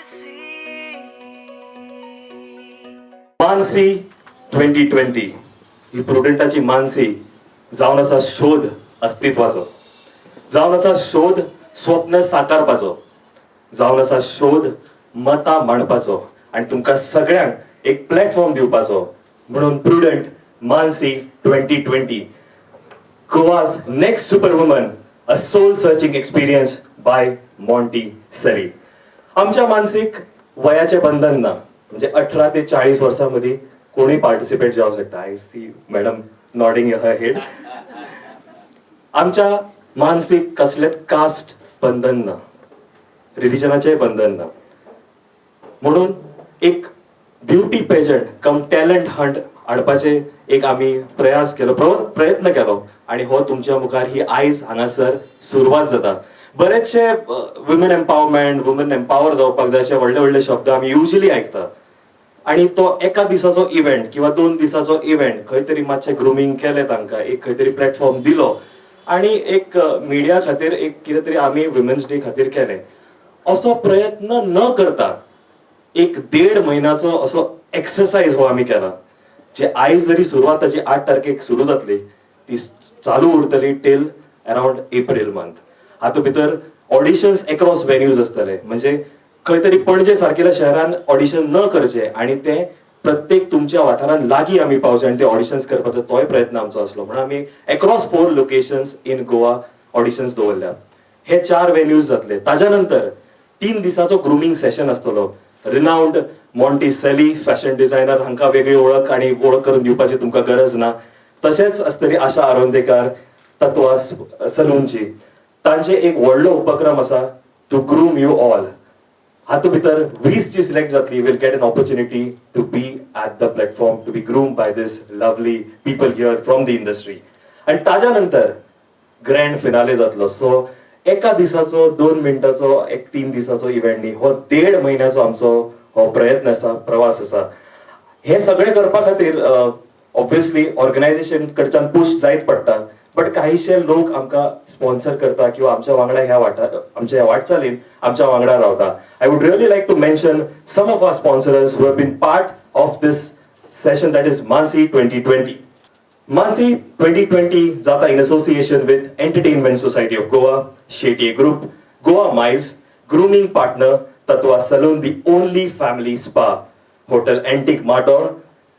Mansi. Mansi 2020 ही प्रुडंटाची मानसी जावन आसा शोध अस्तित्वाचो, जावन आसा शोध स्वप्न साकारपाचो, जावन आसा शोध मतां मांडपाचो आनी तुमकां सगळ्यांक एक प्लॅटफॉर्म दिवपाचो. म्हणून Prudent Mansi 2020, Goa's next superwoman, a soul searching experience by Monty Celly. आमच्या मानसीक वयाचें बंधन ना, म्हणजे 18 ते 40 वर्सां मदीं कोणूय पार्टिसिपेट जावंक शकता. I see madam nodding her head. आमच्या मानसीक कसलेच कास्ट बंधन ना, रिलिजनाचें बंधन ना. म्हणून एक beauty pageant cum talent hunt हाडपाचे एक आमी प्रयास केलो, प्रयत्न केलो आनी हो तुमच्या मुखार ही आयज हांगासर सुरवात जाता. बरेचशे वुमेन एम्पावरमेंट, वुमेन एम्पावर जावपाक जाय अशे व्हडले व्हडले शब्द आमी युजली आयकता आनी तो एका दिसाचो इव्हेंट किंवा 2 दिसाचो इव्हेंट, खंय तरी मातशें ग्रुमींग केलें तांकां, एक खंय तरी प्लॅटफॉर्म दिलो आनी एक मिडिया खातीर एक कितें तरी आमी वुमेन्स डे खातीर केलें, असो प्रयत्न न करता एक देड म्हयन्याचो असो एक्सरसायज हो आमी केला, जे आयज जरी सुरवात ताची 8 तारखेक सुरू जातली, ती चालू उरतली टील अरावंड एप्रील मंथ. हातूंत भितर ऑडिशन्स एक्रॉस वेन्यूज आसतले, म्हणजे खंय तरी पणजे सारकेल्या शहरान ऑडिशन न करचें आनी तें प्रत्येक तुमच्या वाठारांत लागीं आमी पावचे आनी ते ऑडिशन्स करपाचो तोय प्रयत्न आमचो आसलो. म्हणून आमी across four locations in Goa auditions दवरल्या. हे चार वेन्यूज जातले. ताज्या नंतर 3 दिसाचो ग्रुमींग सेशन आसतलो. रिनावंड मॉन्टी सेली, फॅशन डिझायनर, हांकां वेगळी वळख आनी वळख करून दिवपाची तुमकां गरज ना. तशेंच आसतली आशा आरोंदेकार, तत्वा सलूनची. तांचे एक व्हडलो उपक्रम आसा टू ग्रूम you all. हातूंत भितर 20 जी सिलेक्ट जातली will get an opportunity to be at the platform, to be groom by this lovely people here from the industry. आनी ताज्या नंतर ग्रँड फिनाले जातलो. सो एका दिसाचो, 2 मिनटाचो, एक 3 दिसाचो इव्हेंट न्ही, हो देड म्हयन्याचो आमचो हो प्रयत्न आसा, प्रवास आसा. हे सगळें करपा खातीर ऑब्वियसली ऑर्गनायझेशन कडच्यान पुश जायत पडटा, बट काहीशे लोक आमकां स्पॉन्सर करता किंवा आमच्या वांगडा ह्या वाटा आमच्या ह्या वाटचालीन आमच्या वांगडा रावता. I would really like to mention some of our sponsors who have been part of this session, that is Mansi 2020. Mansi 2020 जाता in association with Entertainment Society of Goa, Shetye Group, Goa Miles, grooming partner Tatva Salon, the only family spa, Hotel Antique Matador,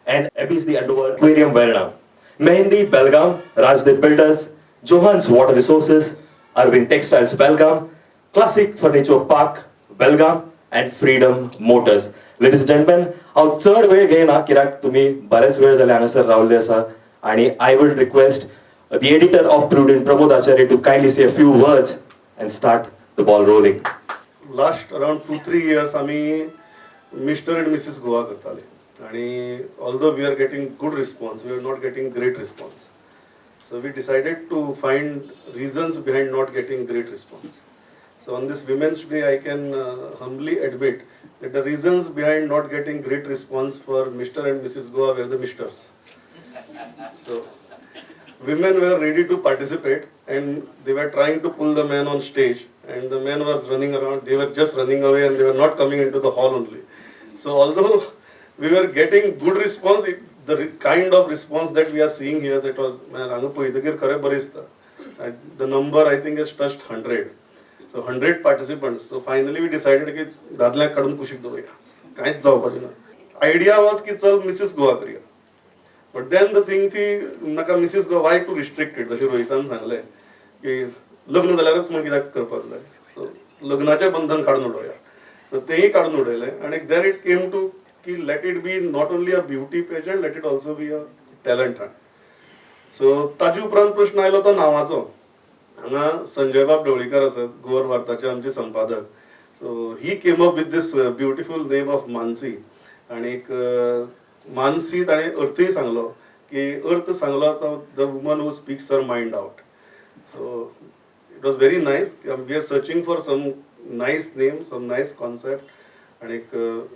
and Abyss the Underworld Aquarium Verna, Mehendi Belgaum, Rajdeep Builders, Johans Water Resources, Arvind Textiles Belgaum, Classic Furniture Park Belgaum, and Freedom Motors. Ladies and gentlemen, हांव चड वेळ घेयना कित्याक तुमी बरेच वेळ जाले हांगासर रावल्ले आसा आणि I will request the editor of Prudent, Pramod Acharya, to kindly say a few words and start the ball rolling. Last around 2-3 years आमी मिस्टर अँड मिसीस गोवा करताले आणि although we are getting good response, we are not getting great response. So we decided to find reasons behind not getting great response. So on this Women's Day, I can humbly admit that the reasons behind not getting great response for Mr. and Mrs. Goa were the misters. So women were ready to participate and they were trying to pull the men on stage, and the men were running around. They were just running away and they were not coming into the hall only. So although we were getting good response, the kind of response that we are seeing here, that was, man, हांगा पळयतकीर खरें बरें दिसता. The number, I think, has touched 100. So 100 participants. So finally we decided की दादल्यांक काडून कुशीक दवरुया, कांयच जावपाचें ना. आयडिया वॉज की चल मिसीस गोवा करया, बट then the thing ती नाका, Mrs Goa, why to restrict it? जशें रोहितान सांगलें की लग्न जाल्यारच म्हण कित्याक करपाक जाय? सो लग्नाचें बंधन काडून उडोवया. सो तेंय काडून उडयलें आनी then it came to की let it be not only a beauty pageant, let it also be a talent hunt. So ताजे उपरांत प्रश्न आयलो तो नांवाचो. हांगा संजय बाब ढवळीकर आसात, गोवन वार्ताचे आमचे संपादक. So he came up with this beautiful name of Mansi. आणीक मानसी ताणें अर्थूय सांगलो की अर्थ सांगलो तो the woman who speaks her mind out. So it was very nice. We are searching for some nice name, some nice concept. आणीक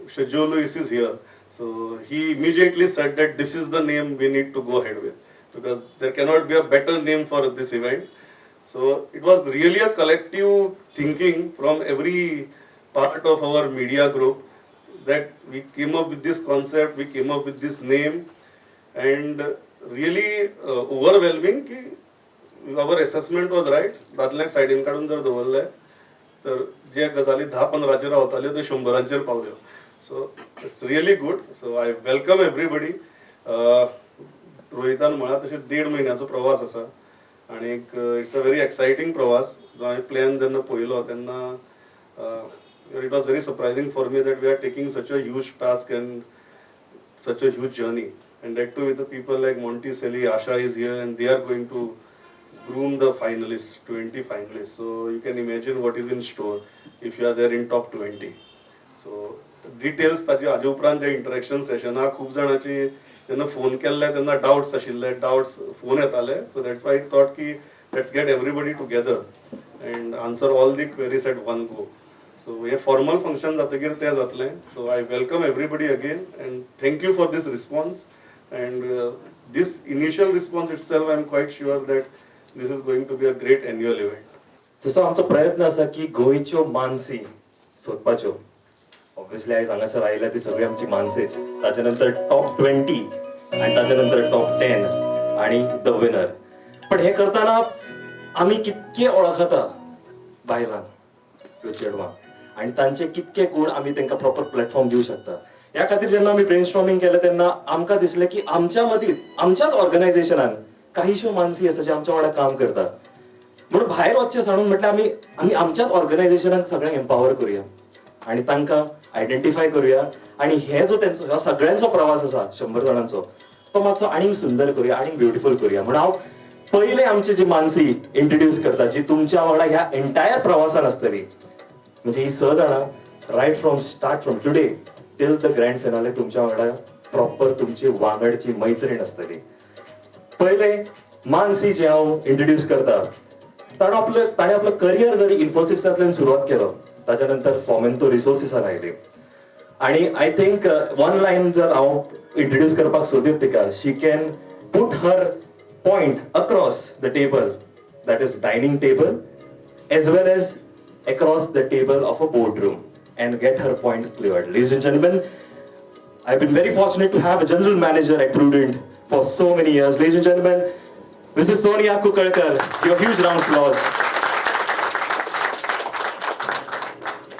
Shajo Luis is here. So he immediately said that this is the name we need to go ahead with because there cannot be a better name for this event. So it was really a collective thinking from every part of our media group that we came up with this concept, we came up with this name, and really overwhelming की our assessment was right. दादल्यांक सायडीन काडून जर दवरले तर जे गजाली 10-15चेर रावताल्यो त्यो 100आंचेर पावल्यो. So it's really good. So I welcome everybody. रोहितान म्हळां तशें 1.5 म्हयन्याचो प्रवास आसा आनी it's a very exciting प्रवास जो हांवें प्लॅन जेन्ना पळयलो तेन्ना it was very surprising for me that we are taking such a huge task and such a huge journey, and that too with the people like Monty, Sally, Asha is here, and they are going to groom the finalists, 20 finalists. So you can imagine what is in store if you are there in top 20. So details ताजे हाजे उपरांत जे interaction सेशनाक खूब जाणांची जेन्ना phone केल्ले तेन्ना doubts आशिल्ले, doubts phone येताले. So that's why I thought की let's get everybody together and answer all the queries at one go. So hey formal function जातकीर तें जातलें. So I welcome everybody again and thank you for this response and this initial response itself. I am quite sure that this is going to be a great annual event. जसो आमचो प्रयत्न आसा की गोंयच्यो मानसी सोदपाच्यो, obviously आयज हांगासर आयल्या ती सगळी आमची मानसीच, ताच्या नंतर टॉप 20 आनी ताच्या नंतर टॉप 10 आनी the winner. पण हे करतना आमी कितके वळखता बायलांक, ह्यो चेडवांक, आनी तांचे कितके गूण आमी तांकां प्रॉपर प्लॅटफॉर्म दिवं शकता. ह्या खातीर जेन्ना आमी ब्रेन स्टॉर्मिंग केलें तेन्ना आमकां दिसलें की आमच्या मदींच, आमच्याच ऑर्गनायझेशनान काहीश्यो मानसी आसा जे आमच्या वांगडा काम करतात. म्हणून भायर वचचें सांडून म्हटल्यार आमी आमी आमच्याच ऑर्गनायझेशनाक सगळ्यांक एम्पावर करुया आनी तांकां आयडेंटिफाय करुया आनी हे जो तेंचो ह्या सगळ्यांचो प्रवास आसा 100 जाणांचो, तो मातसो आनीक सुंदर करुया, आनीक ब्युटिफूल करुया. म्हणून हांव पयले आमची जी मानसी इंट्रोड्यूस करता, जी तुमच्या वांगडा ह्या एंटायर प्रवासान आसतली. म्हणजे ही 6 जाणां right from start, from today till the grand finale तुमच्या वांगडा प्रॉपर तुमची वांगडची मैत्रीण आसतली. पयले मानसी जे हांव इंट्रोड्यूस करता, ताणें आपलो करियर जरी इन्फोसिसांतल्यान सुरवात केलो, ताच्या नंतर फॉमेंतो रिसोर्सिसान आयली आणि I think one line जर हांव इंट्रोड्यूस करपाक सोदीत तिका, she can put her point across the table, that is dining table, as well as across the table of a boardroom, and get her point cleared. Ladies and gentlemen, I've been very fortunate to have a general manager at Prudent for so many years. Ladies and gentlemen, Mrs. Sonia Kukalkar, give a huge round of applause.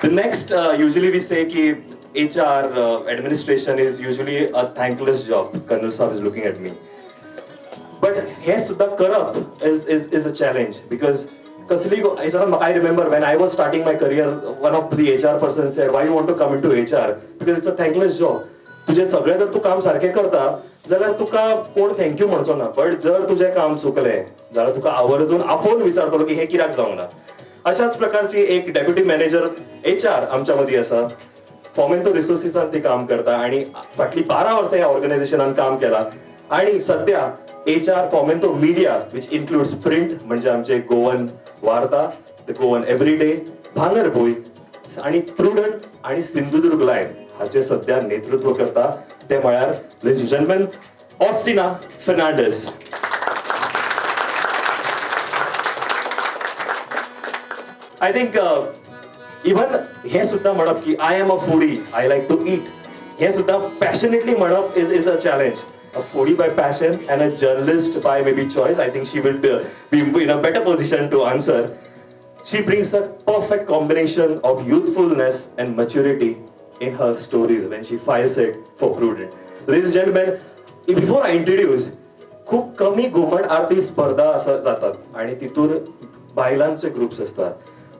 The next, usually we say ki HR administration is usually a thankless job. Colonel Saab is looking at me. But हे सुद्धा करप is a challenge because कसली म्हाका, I remember when I was starting my career, one of the HR person said, "Why you want to come into HR? Because it's a thankless job. तुजें सगळें जर तूं काम सारकें करता जाल्यार तुका कोण thank you म्हणचो ना, बट जर तुजें काम चुकलें जाल्यार तुका आवर्जून आफोवन विचारतलो की हें कित्याक जावंक ना." अशाच प्रकारची एक डेप्युटी मॅनेजर एचआर आमच्या मदीं आसा. फॉमेंतो रिसोर्सिसान ती काम करता आणि फाटली 12 वर्सां ह्या ऑर्गनायझेशनान काम केला आणि सध्या HR Fomento Media, which includes print म्हणजे आमचे Goan Varta, the Goan everyday, भांगरभूंय आणि प्रुडंट आणि सिंधुदुर्ग लायव्ह हाचे सध्या नेतृत्व करता, ते म्हळ्यार ladies gentleman, Ostina Fernandes. I think even हे सुद्धा म्हणप की I am a foodie, I like to eat, हे सुद्धा पॅशनेटली म्हणप is a challenge. A foodie by passion and a journalist by maybe choice, I think she will be in a better position to answer. She brings a perfect combination of youthfulness and maturity in her stories when she files it for Prudent. Ladies and gentlemen, before I introduce, खूप कमी घुमट आरती स्पर्धा असं जातात आणि तितूर बायलांचे groups असतात,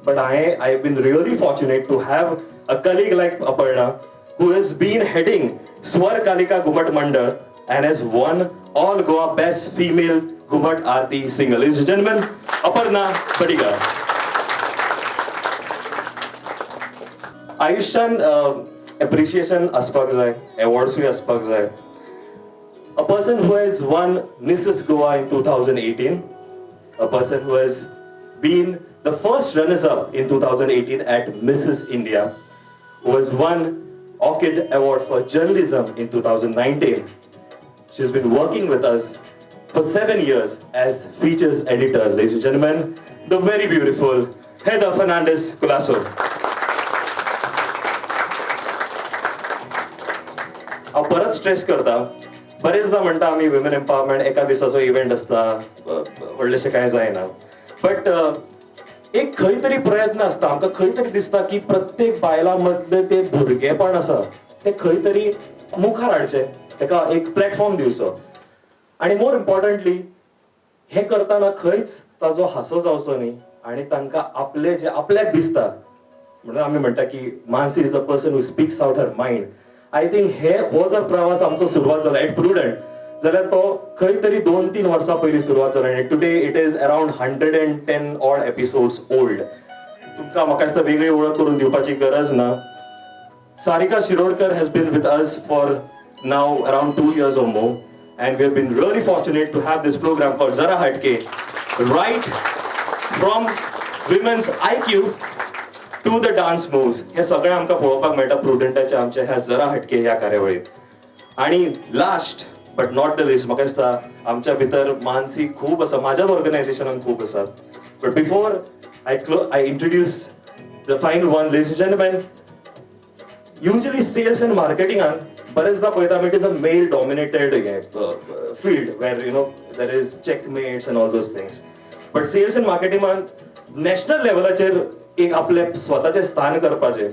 but I been really fortunate to have a colleague like Aparna, who has been heading Swar Kalika Ghumat Mandal and has won All Goa Best Female Ghumat Aarti Singer. Ladies and gentlemen, Aparna Badiga. आयुष्यान appreciation आसपाक जाय, एवॉर्ड्सूय आसपाक जाय. A person who has won Mrs. Goa in 2018, a person who has been the first runners-up in 2018 at Mrs. India, who has won Orchid Award for Journalism in 2019. She's been working with us for 7 years as features editor. Ladies and gentlemen, the very beautiful Heather Fernandez Colaco. हांव परत stress करता. बरेचदा म्हणटा आमी women empowerment एका दिसाचो event आसता, व्हडलेशें कांय जायना, बट एक खंय तरी प्रयत्न आसता. आमकां खंय तरी दिसता की प्रत्येक बायलां मदलें तें भुरगेपण आसा तें खंय तरी मुखार हाडचें, ताका एक प्लॅटफॉर्म दिवचो आनी मोर इम्पॉर्टंटली हें करतना खंयच ताजो हांसो जावचो न्ही आनी तांकां आपले जे आपल्याक दिसता. म्हणून आमी म्हणटा की Mansi is the person who speaks out her mind. I think हे हो जर प्रवास आमचो सुरवात जाला एट प्रुडंट जाल्यार तो खंय तरी 2-3 वर्सां पयलीं सुरवात जाला आनी today it is around 110 odd episodes old. तुमकां म्हाका दिसता वेगळी वळख करून दिवपाची गरज ना. Sarika Shirodkar has been with us for now around 2 years or more, and we have been really fortunate to have this program called Zara Hatke, right from women's IQ to the dance moves. हे सगळें आमकां पळोवपाक मेळटा प्रुडंटाच्या आमच्या ह्या जरा हटके ह्या कार्यावळीत. आणि last but not the least, म्हाका दिसता आमच्या भितर मानसी खूब आसा, म्हाज्याच ऑर्गनायझेशनान खूब आसा. But before I introduce the final one, ladies and gentlemen, usually sales and मार्केटिंगान बरेचदा पळयता it is a male dominated field where you know there is checkmates and all those things, but sales and मार्केटिंगान national लेवलाचेर एक आपले स्वताचें स्थान करपाचें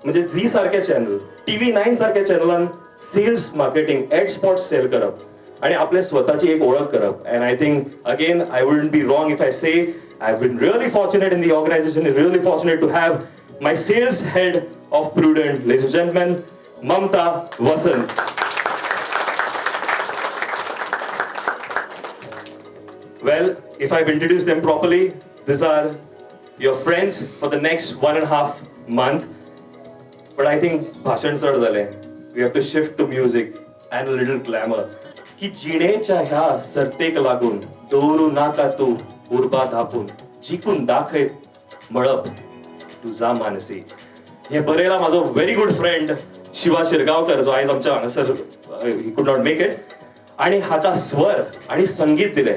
म्हणजे Zee सारखे चॅनल, TV9 सारख्या चॅनलान sales marketing ad spot sell करप आणि आपले स्वताची एक ओळख करप. And I think again I wouldn't be wrong if I say I have been really fortunate in the organization, is really fortunate to have my sales head of Prudent, ladies and gentlemen, Mamta Vasant. Well, if I've introduced them properly, these are your friends for the next 1.5 month. But I think भाषण चड झाले. We have to shift to music and a little glamour. की जिणेच्या ह्या सर्तेक लागून दवरू नाका तूं उर्बा धापून, जिखून दाखय मळप तुझा मानसी. हे बरयला माझो very good friend Shiva Shirgaonkar, जो आयज आमच्या हांगासर he could not make it, आणि हाका स्वर आणि संगीत दिले.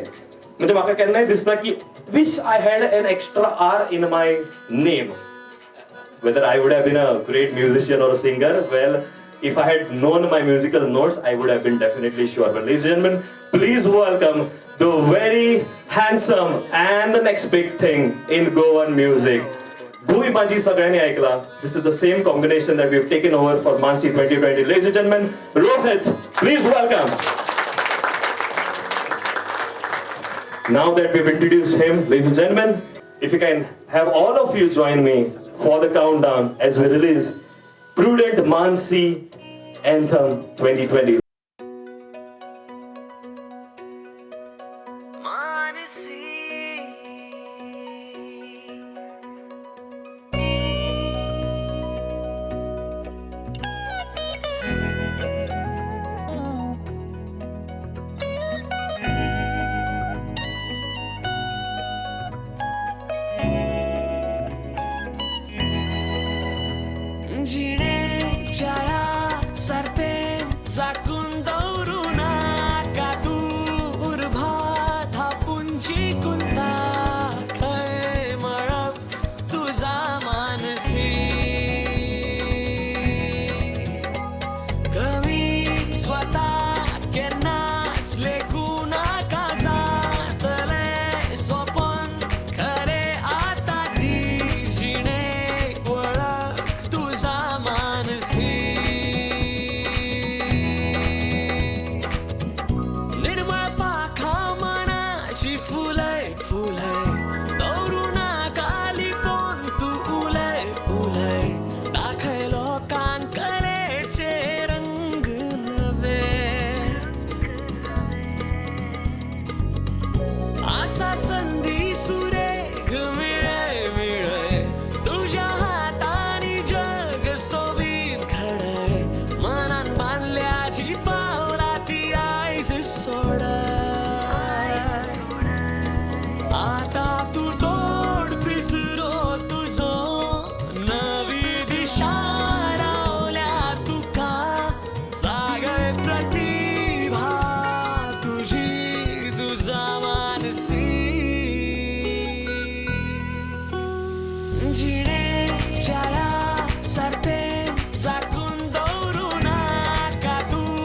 म्हणजे म्हाका केन्नाय दिसता की wish I had an extra R in my name, whether I would have been a great musician or a singer. Well, if I had known my musical notes, I would have been definitely sure. But ladies and gentlemen, please welcome the very handsome and the next big thing in Goan music. भूंय माझी सगळ्यांनी ऐकला. This is the same combination that we've taken over for Mansi 2020. Ladies and gentlemen, Rohit, please welcome. Now that we've introduced him, ladies and gentlemen, if you can have all of you join me for the countdown as we release Prudent Mansi Anthem 2020. Mansi. जिणेच्या ह्या सर्तेन झाकून दवरू नाका तूं उर्बा धापून जिखून दाखय मळब तुझा मानसी. कमी स्वता केन्नाच लेखूं नाका, जातलें सोंपन खरें आतां ती जिणेक वळख तुझा मानसी. निर्मळ पाखा मनाची फुलय फुलय, दवरू नाका लिपोवन तूं उलय उलय, दाखय लोकांक कलेचे रंग नवे. आसा संदी सुरेख मिळय मिळय, तुझ्या हातांनी जग सोबीत घडय, मनान बांदल्या जी पावलां ती आयज सोडय. आता तूं तोड पिसरो तुजो, नवी दिशा रावल्या तुका, जागय प्रतिभा तुजी तुझा मानसी. जिणेच्या ह्या सर्तेन झाकून दवरू नाका तूं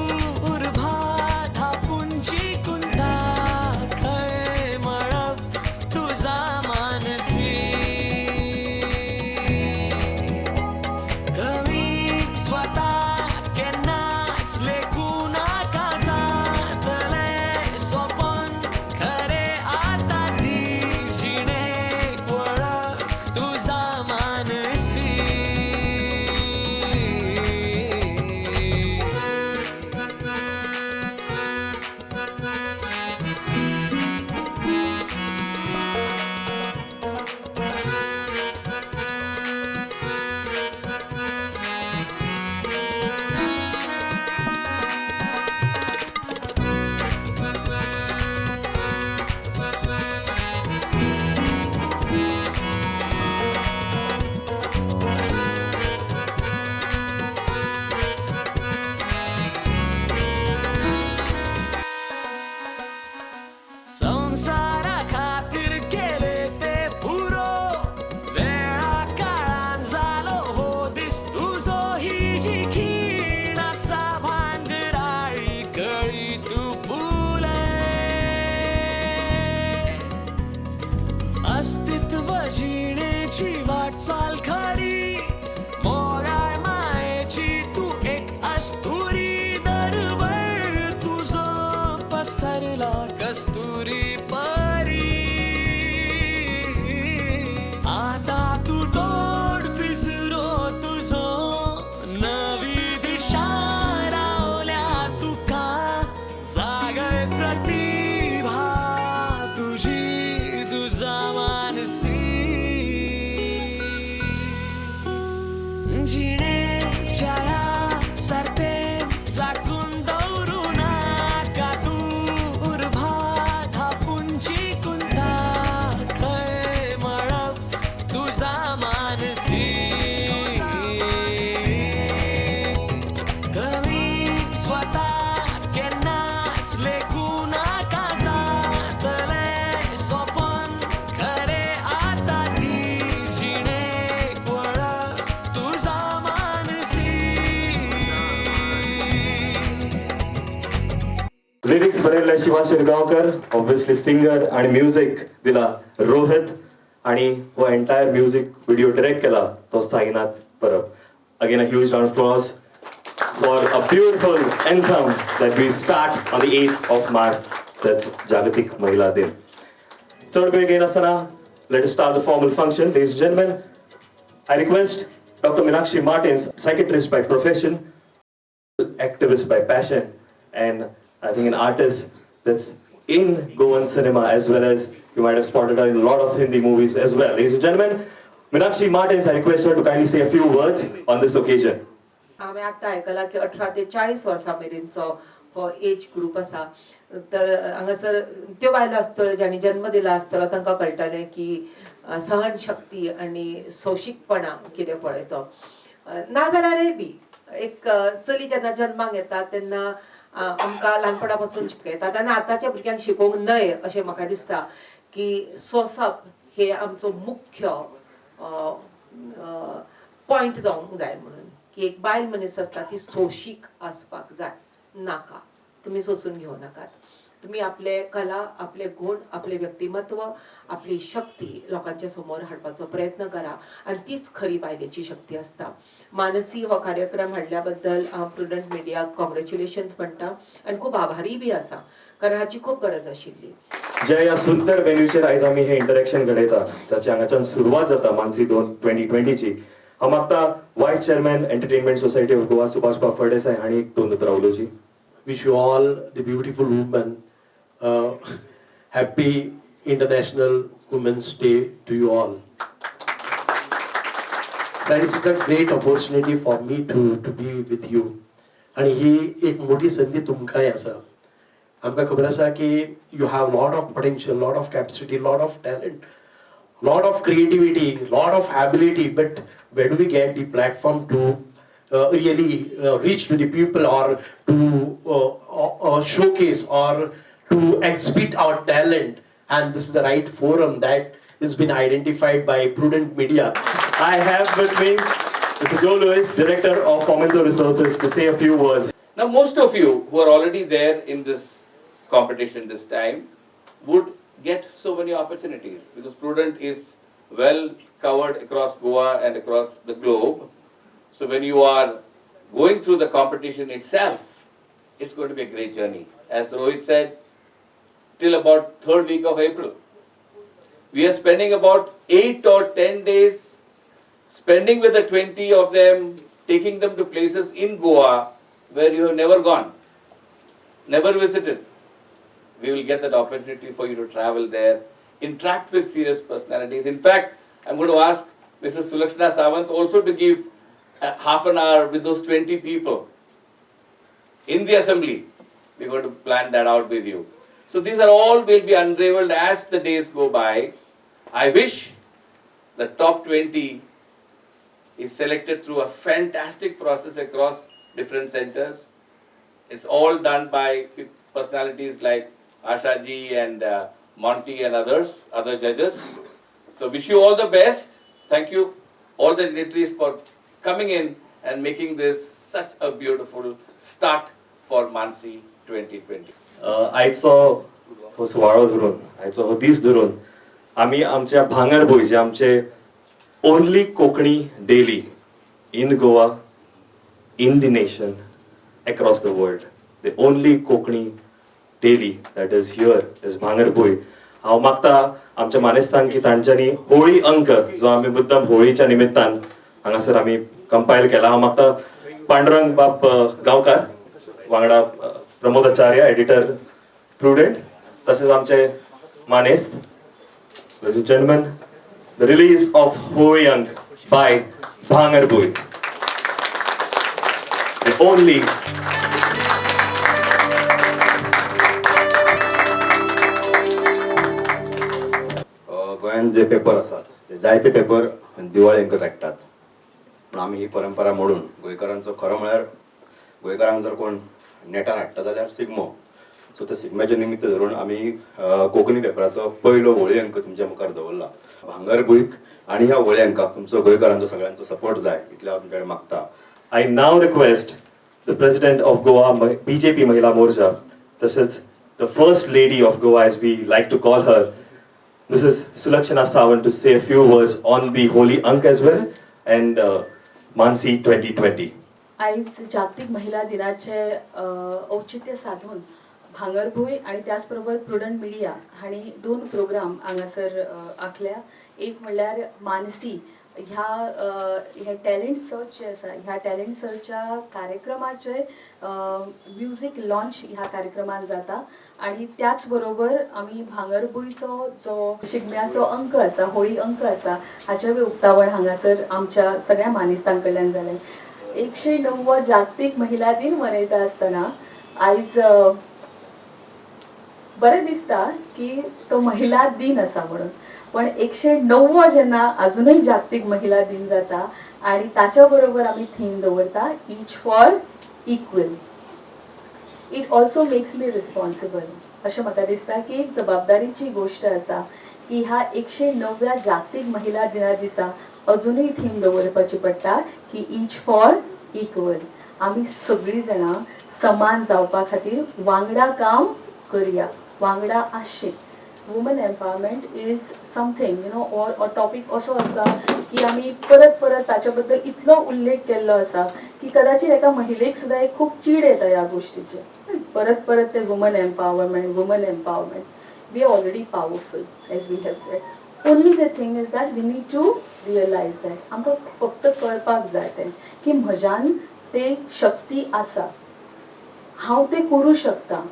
जिणेच्या ह्या सर्तेन झाकून दवरूं नाका तूं उर्बा थापून जिखून दाखय मळब तुझा मानसी. कमी स्वता केन्नाच लेखूं नाका, जातलें सोपन खरें आतां ती जिणेक वळख तुझा मानसी. लिरिक्स बरयल्ले शिवा शिरगांवकर, ऑब्वियसली सिंगर, आणि म्युझिक दिला रोहित आणि हो एंटायर म्युझिक व्हिडिओ डिरेक्ट केला तो साईनाथ परब. Again, a huge round of applause for a beautiful anthem that we start on the 8th of March, that's जागतिक महिला दिन. चड वेळ घेनासतना, let start the formal function. Ladies, gentlemen, I request Doctor Meenakshi Martins, psychiatrist by profession, activist by passion, and I think an artist that's in Goan cinema, as well as you might have spotted her in a lot of Hindi movies as well. Ladies and gentlemen, Meenakshi Martins, I request her to kindly say a few words on this occasion. हांवें आत्तां आयकलां की 18 ते 40 वर्सां मेरेनचो हो as group आसा. तर हांगासर त्यो बायलो आसतल्यो ज्यांनी जन्म दिला आसतलो, तांकां कळटलें की सहनशक्ती आनी सोंशीकपणा कितें पळय तो. नाजाल्यारय बी एक चली जेन्ना जन्माक येता तेन्ना आमकां ल्हानपणा पासून शिकयतात आनी आतांच्या भुरग्यांक शिकोवंक न्हय अशें म्हाका दिसता की सोंसप हे आमचो मुख्य पॉयंट जावंक जाय म्हणून, की एक बायल मनीस आसता ती सोंशीक आसपाक जाय. नाका, तुमी सोंसून घेवं नाकात. तुमी आपले कला, आपले गूण, आपले व्यक्तिमत्व, आपली शक्ती लोकांच्या समोर हाडपाचो प्रयत्न करा आनी तीच खरी बायलेची शक्ती आसता. मानसी हो कार्यक्रम हाडल्या बद्दल हांव प्रुडंट मिडियाक कॉंग्रेच्युलेशन्स म्हणटा आनी खूब आभारी बी आसा, कारण हाची खूब गरज आशिल्ली. ज्या ह्या सुंदर वेन्यूचेर आयज आमी हे इंटरेक्शन घडयता, जाची हांगाच्यान सुरवात जाता मानसी दोन 2020ची, हांव मागता Vice Chairman, Entertainment Society of Goa, Subhash बाब फळदेसाय हांणी दोन उतरां उलोवची. Wish you all the beautiful women happy International Women's Day to you all. That is a great opportunity for me to be with you. आणि ही एक मोठी संधी तुमकांय आसा. आमकां खबर आसा की you have lot of potential, lot of capacity, lot of talent, lot of creativity, lot of ability, but where do we get the platform to really reach to the people or to showcase or to exhibit our talent? And this is the right forum that has been identified by Prudent Media. I have with me Mr. Joe Lewis, Director of Fomento Resources, to say a few words. Now, most of you who are already there in this competition this time would get so many opportunities because Prudent is well covered across Goa and across the globe. So, when you are going through the competition itself, it's going to be a great journey. As Rohit said, till about third week of April. We are spending about 8 or 10 days spending with the 20 of them, taking them to places in Goa where you have never gone, never visited. We will get that opportunity for you to travel there, interact with serious personalities. In fact, I'm going to ask Mrs. Sulakshana Savant also to give a half an hour with those 20 people in the assembly. We're going to plan that out with you. So these are all will be unraveled as the days go by. I wish the top 20 is selected through a fantastic process across different centers. It's all done by personalities like Asha ji and Monty and others, other judges. So wish you all the best. Thank you all the dignitaries for coming in and making this such a beautiful start for Mansi 2020. आयचो हो सुवाळो धरून, आयचो हो दीस धरून आमी आमच्या भांगरभूंय, जे आमचे only Konkani daily in Goa, in the nation, across the world, the only Konkani daily that is here is Bhangarbhuin. हांव मागता आमच्या मानेस्तांक की तांच्यांनी होळी अंक, जो आमी मुद्दम होळीच्या निमित्तान हांगासर आमी कंपायल केला, हांव मागता पांडुरंग बाब गांवकार, वांगडा प्रमोद आचार्य, एडिटर प्रुडंट, तशेंच आमचे मानेस्त. Ladies and gentlemen, the release of Holi Ank by Bhangarbhuin. and only गोंयांत जे पेपर आसात ते जायते पेपर दिवाळी अंक काडटात, पूण आमी ही परंपरा मोडून गोंयकारांचो खरो म्हळ्यार गोंयकारांक जर कोण नेटान हाडटा जाल्यार शिगमो, सो त्या शिगम्याचें निमित्त धरून आमी कोंकणी पेपराचो पयलो होळी अंक तुमच्या मुखार दवरला. भांगरभूंयक आनी ह्या होळी अंकाक तुमचो गोंयकारांचो सगळ्यांचो सपोर्ट जाय इतलें हांव तुमच्या कडेन मागता. I now request the president of Goa BJP Mahila Morcha, तसेच the first lady of Goa as we like to call her, Mrs. Sulakshana Sawant, to say a few words on the Holi Ank as well and Mansi 2020. आयज जागतीक महिला दिनाचे औचित्य साधून भांगरभूंय आनी त्याच बरोबर प्रुडंट मिडिया हांणी दोन प्रोग्राम हांगासर आंखल्या. एक म्हणल्यार मानसी ह्या हे टॅलंट सर्च जे आसा ह्या टॅलंट सर्च्या कार्यक्रमाचे म्युजीक लॉन्च ह्या कार्यक्रमान जाता आनी त्याच बरोबर आमी भांगरभूंयचो जो शिगम्याचो अंक आसा, होळी अंक आसा, हाचें उक्तावण हांगासर आमच्या सगळ्या मानेस्तां कडल्यान जालें. 109 जागतीक महिला दिन मनयता आसतना आयज बरें दिसता की तो महिला दिन आसा म्हणून, पण 109 जेन्ना अजुनूय जागतीक महिला दिन जाता आनी ताच्या बरोबर आमी थीम दवरता each for equal. It also makes me responsible. अशें म्हाका दिसता की एक जबाबदारीची गोश्ट आसा की ह्या 109व्या जागतीक महिला दिना दिसा अजुनूय थीम दवरपाची पडटा की ईच फॉर इक्वल. आमी सगळीं जाणां समान जावपा खातीर वांगडा काम करया, वांगडा आसचें. Woman empowerment is something you know or topic असो आसा की आमी परत परत ताच्या बद्दल इतलो उल्लेख केल्लो आसा की कदाचित एका महिलेक सुद्दां एक खूब चीड येता ह्या गोश्टीचे. परत परत ते woman empowerment, woman empowerment. We are already powerful as we have said. Only the thing is that we need to realise that. आमकां फक्त कळपाक जाय तें की म्हज्यान ते शक्ती आसा, हांव तें करूं शकता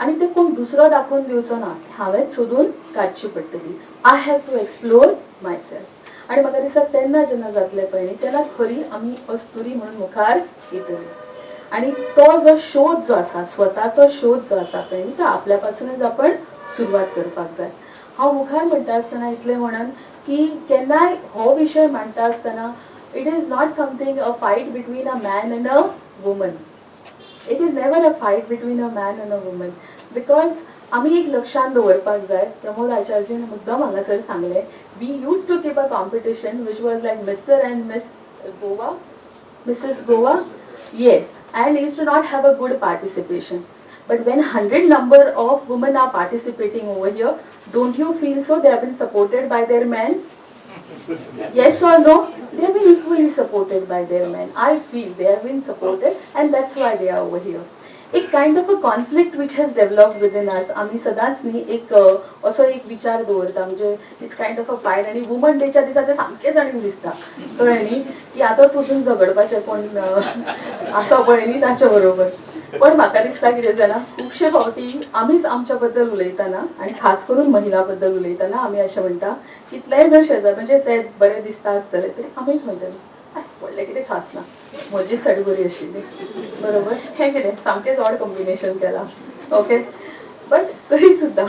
आनी तें कोण दुसरो दाखोवन दिवचो ना, हांवेंच सोदून काडची पडटली. I have to explore myself. आनी म्हाका दिसता तेन्ना जेन्ना जातलें पळय न्ही तेन्ना खरी आमी अस्तुरी म्हणून मुखार येतली. आनी तो जो शोध जो आसा, स्वताचो शोध जो आसा पळय न्ही, तो आपल्या पासुनूच आपण सुरवात करपाक जाय. हांव मुखार म्हणटा आसतना इतलें म्हणून की केन्नाय हो विशय मांडटा आसतना it is not something a fight between a man and a woman. It is never a fight between a man and a woman. Because आमी एक लक्षांत दवरपाक जाय, प्रमोद आचार्यन मुद्दम हांगासर सांगलें, we used to keep a competition which was like mister and miss Goa, Mrs Goa, yes, and used to not have a good participation. But when 100 number of women are participating over here, don't you feel so they have been supported by their men? Yes or no? They have been equally supported by their men. I feel they have been supported and that's why they are over here. एक kind of a conflict which has developed within us. आमी सदांच न्ही एक असो एक विचार दवरता, म्हणजे it's kind of a fight. आनी वुमन डेच्या दिसा तें सामकेंच आनी दिसता, कळ्ळें न्ही, की आतांच वचून झगडपाचें कोण आसा पळय न्ही ताच्या बरोबर. पण म्हाका दिसता कितें जाणा, खुबशे फावटी आमीच आमच्या बद्दल उलयतना आनी खास करून महिला बद्दल उलयतना आमी अशें म्हणटा, कितलेय जर शेजार म्हणजे ते बरें दिसता आसतलें तरी आमीच म्हणटले व्हडलें कितें खास ना, म्हजीच साडी बरी आशिल्ली, बरोबर. हें कितें सामकेंच ऑड कॉम्बिनेशन केलां, ओके. बट तरी सुद्दां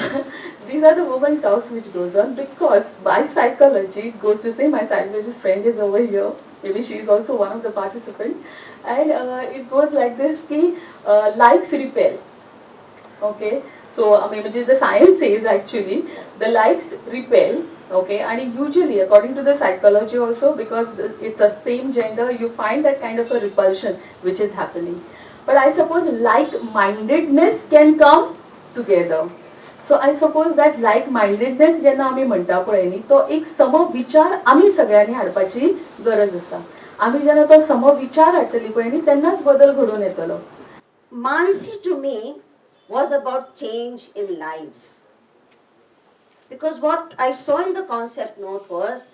these are the woman talks which goes on because by psychology it goes to say my psychologist friend is over here, maybe she is also one of the participant, and it goes like this ki likes repel. Okay, so I mean the science says actually the likes repel, okay, and usually according to the psychology also, because it's a same gender, you find that kind of a repulsion which is happening. But I suppose like-mindedness can come together. So I suppose that like-mindedness जेन्ना आमी म्हणटा पळय न्ही, तो एक समविचार आमी सगळ्यांनी हाडपाची गरज आसा. आमी जेन्ना तो समविचार हाडटली पळय न्ही तेन्नाच बदल घडोवन येतलो. Mansi to me was about change in lives. Because what I saw in the concept note was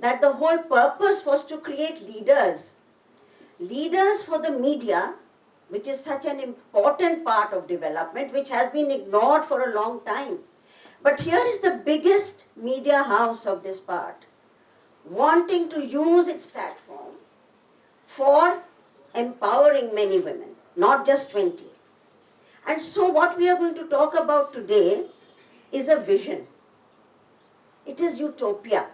that the whole purpose was to create leaders. Leaders for the media, which is such an important part of development, which has been ignored for a long time. But here is the biggest media house of this part, wanting to use its platform for empowering many women, not just 20. And so what we are going to talk about today is a vision. It is utopia.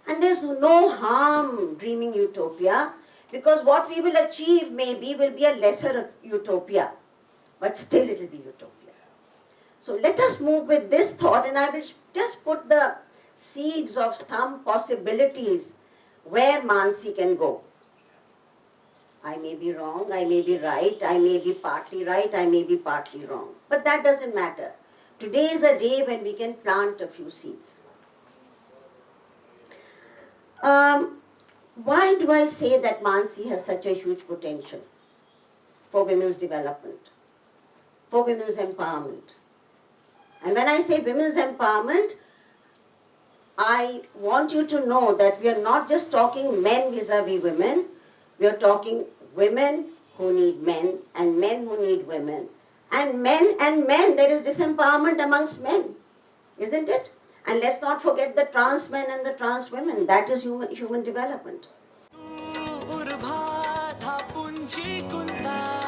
And there's no harm dreaming utopia, because what we will achieve maybe will be a lesser utopia, but still it will be utopia. So let us move with this thought, and I will just put the seeds of some possibilities where Maansi can go. I may be wrong, I may be right, I may be partly right, I may be partly wrong. But that doesn't matter. Today is a day when we can plant a few seeds. Why do I say that Maansi has such a huge potential for women's development, for women's empowerment? And when I say women's empowerment, I want you to know that we are not just talking men vis-a-vis women, we are talking women who need men and men who need women. And men and men, there is disempowerment amongst men, isn't it? And let's not forget the trans men and the trans women. That is human development. उर्भा थापून जिंकून.